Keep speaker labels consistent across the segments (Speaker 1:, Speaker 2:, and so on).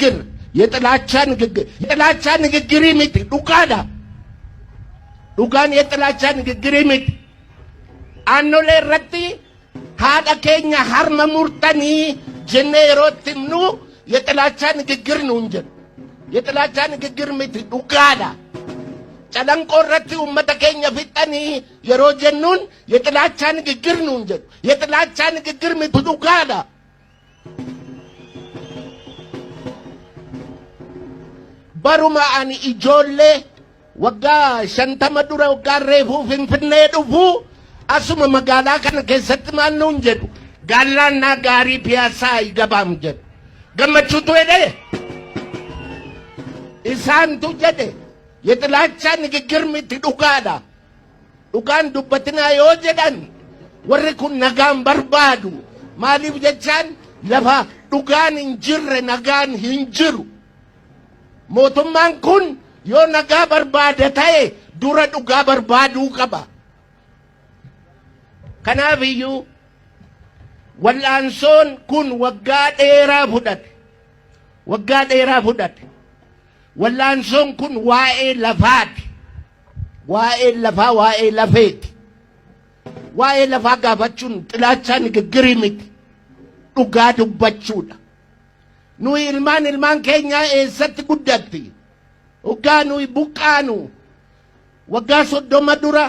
Speaker 1: ንግግር የጥላቻ ንግግር የጥላቻ ንግግር miti dhugaadha. Dhugaan የጥላቻ ንግግር miti. Aannolee irratti haadha keenya harma murtanii jennee yeroo itti himnu የጥላቻ ንግግር nuun jedhu. የጥላቻ ንግግር miti dhugaadha. Calanqoo irratti uummata keenya fixanii yeroo jennuun የጥላቻ ንግግር nuun jedhu. የጥላቻ ንግግር miti dhugaadha. Baruma ani ijoollee waggaa 50 dura waggaa reefuu Finfinnee dhufuu asuma magaalaa kana keessatti maal nuun jedhu gaallaannaa gaarii piyaasaa አይገባም jedhu. Gammachuutu jedhe isaantu jedhe የጥላቻ ንግግር miti dhugaadha. Dhugaan dubbatinaa yoo jedhan warri kun nagaan barbaadu. Maaliif jechaan lafa dhugaan hin jirre nagaan hin jiru. Mootummaan kun yoo nagaa barbaada ta'e dura dhugaa barbaaduu qaba. Kanaaf iyyuu wal'aansoon kun waggaa dheeraa fudhate. Waggaa dheeraa fudhate. Wal'aansoon kun waa'ee lafaati. Waa'ee lafaa waa'ee lafeeti. Waa'ee lafaa gaafachuun xilaachaa nigiggirii miti. Dhugaa dubbachuudha. Nuyi ilmaan ilmaan keenyaa eessatti guddatti? Waggaa nuyi buqqaanu waggaa 30 dura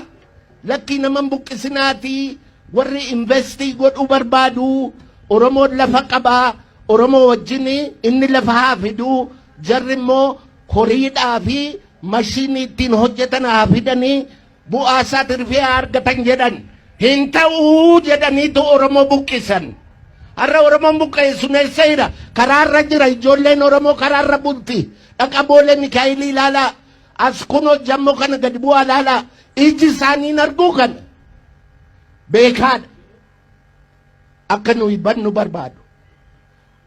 Speaker 1: lakkii nama buqqisinaatii warri investii godhuu barbaadu Oromoon lafa qabaa Oromoo wajjin inni lafa haa fiduu jarri immoo horiidhaa fi mashiinii ittiin hojjetan haa fidanii bu'aa isaa tirfii haa argatan jedhan hin ta'uu jedhaniitu Oromoo buqqisan. Har'a Oromoon buqqa'e sun eessa jira? Karaarra jira. Ijoolleen Oromoo karaarra bulti. Dhaqa Boolee Mikaa'elii ilaalaa. As kunoo jammoo kana gadi bu'aa ilaalaa. Iji isaanii hin arguu kana. Beekaadha. Akka nuyi bannu barbaadu.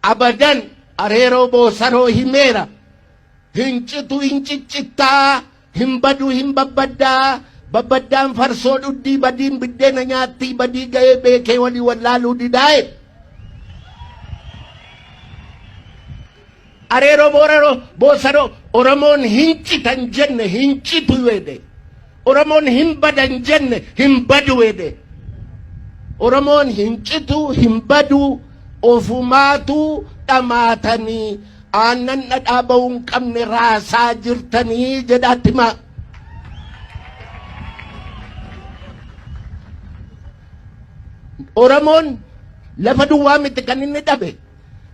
Speaker 1: Abadan areeroo boosaroo himeera. Hin citu hin ciccittaa. Hin badu hin babbaddaa. Babbaddaan farsoo dhuddii badiin biddeena nyaattii badii ga'ee beekee walii wallaaluu didaa'e. Areeroo booraroo boosaroo Oromoon hin citan jenne hin citu jedhe. Oromoon hin badan jenne hin badu jedhe. Oromoon hin citu hin badu ofumaatu dhamaatanii aannan dhadhaa ba'uu hin qabne raasaa jirtanii jedhaatti himaa. Oromoon lafa duwwaa miti kan inni dhabe.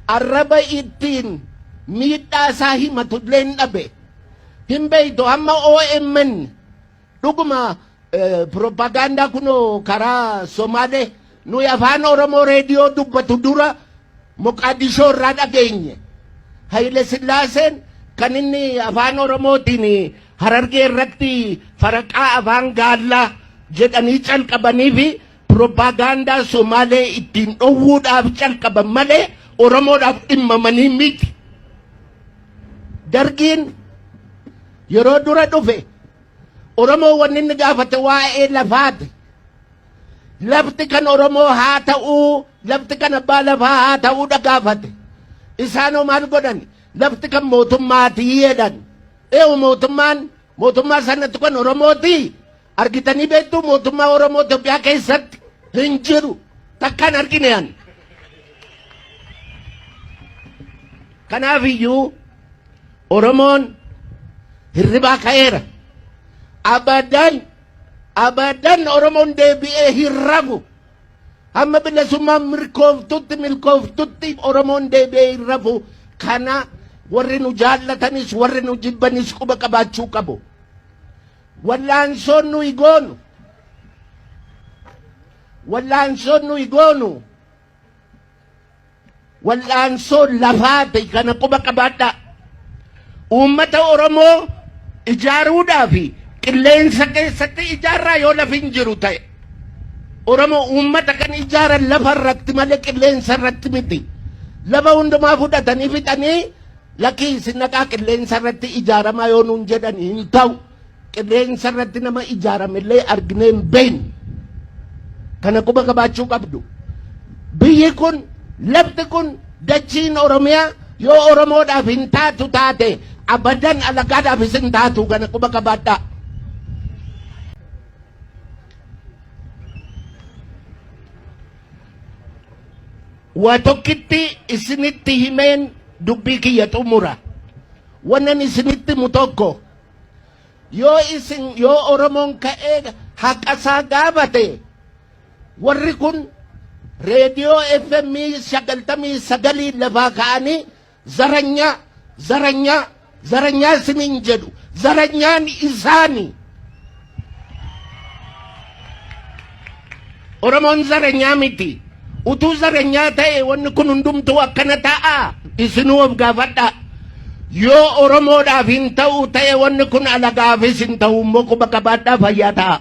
Speaker 1: Arraba ittiin miidhaa isaa himatu illee hin dhabe. Hin beektu hamma OMN dhuguma propagaandaa kunoo karaa Somaalee nuyi afaan Oromoo reediyoo dubbatu dura Moqaadishoo irraa dhageenye. Haile Sillaaseen kan inni afaan Oromootiin Harargee irratti faraqaa afaan gaallaa jedhanii calqabanii fi propagaandaa Somaalee ittiin dhowwuudhaaf calqaban malee Oromoodhaaf dhimmamanii miti. Dargiin yeroo dura dhufe Oromoo wanni inni gaafate waa'ee lafaati. Lafti kan Oromoo haa ta'uu, lafti kan abbaa lafaa haa ta'uudha gaafate. Isaanoo maal godhan? Lafti kan mootummaatii jedhan. Eewu mootummaan mootummaa sanatti kan Oromootii argitanii beektuu mootummaa Oromoo Itoophiyaa keessatti hin jiru. Takkaan argine ani. Kanaaf iyyuu Oromoon hirribaa ka'eera. Abadan abadan Oromoon deebi'ee hin rafu. Hamma bilisummaan mirkooftutti milkooftutti Oromoon deebi'ee hin rafu. Kana warri nu jaallatanis warri nu jibbanis quba qabaachuu qabu. Wallaansoon nuyi goonu wallaansoon nuyi goonu wal'aansoo lafaati kana quba qabaadhaa. Uummata Oromoo ijaaruudhaaf qilleensa keessatti ijaarraa yoo lafi hin jiru ta'e. Oromoo uummata kan ijaaran lafa irratti malee qilleensa irratti miti. Lafa hundumaa fudhatanii fixanii lakkii isin dhaqaa qilleensa irratti ijaaramaa yoo nuun jedhan hin ta'u. Qilleensa irratti nama ijaaramellee arginee hin beeknu. Kana quba qabaachuu qabdu. Biyyi kun lafti kun dachiin Oromiyaa Yoo Oromoodhaaf hin taatu taate abadan alagaadhaafis hin taatu kana quba qabaadhaa. Waa tokkitti isinitti himeen dubbii kiyya xumura. Wannan isinitti himu tokko yoo isin yoo Oromoon ka'ee haqa isaa gaafate warri kun reediyoo FM 99 lafaa ka'anii zaranyaa zaranyaa zaranyaa isiniin jedhu zaranyaan isaani. Oromoon zaranyaa miti. Utuu zaranyaa ta'e wanni kun hundumtuu akkana ta'a isinuu of gaafadhaa. Yoo Oromoodhaaf hin ta'u ta'e wanni kun alagaafis hin ta'u immoo quba qabaadhaa fayyaa ta'a.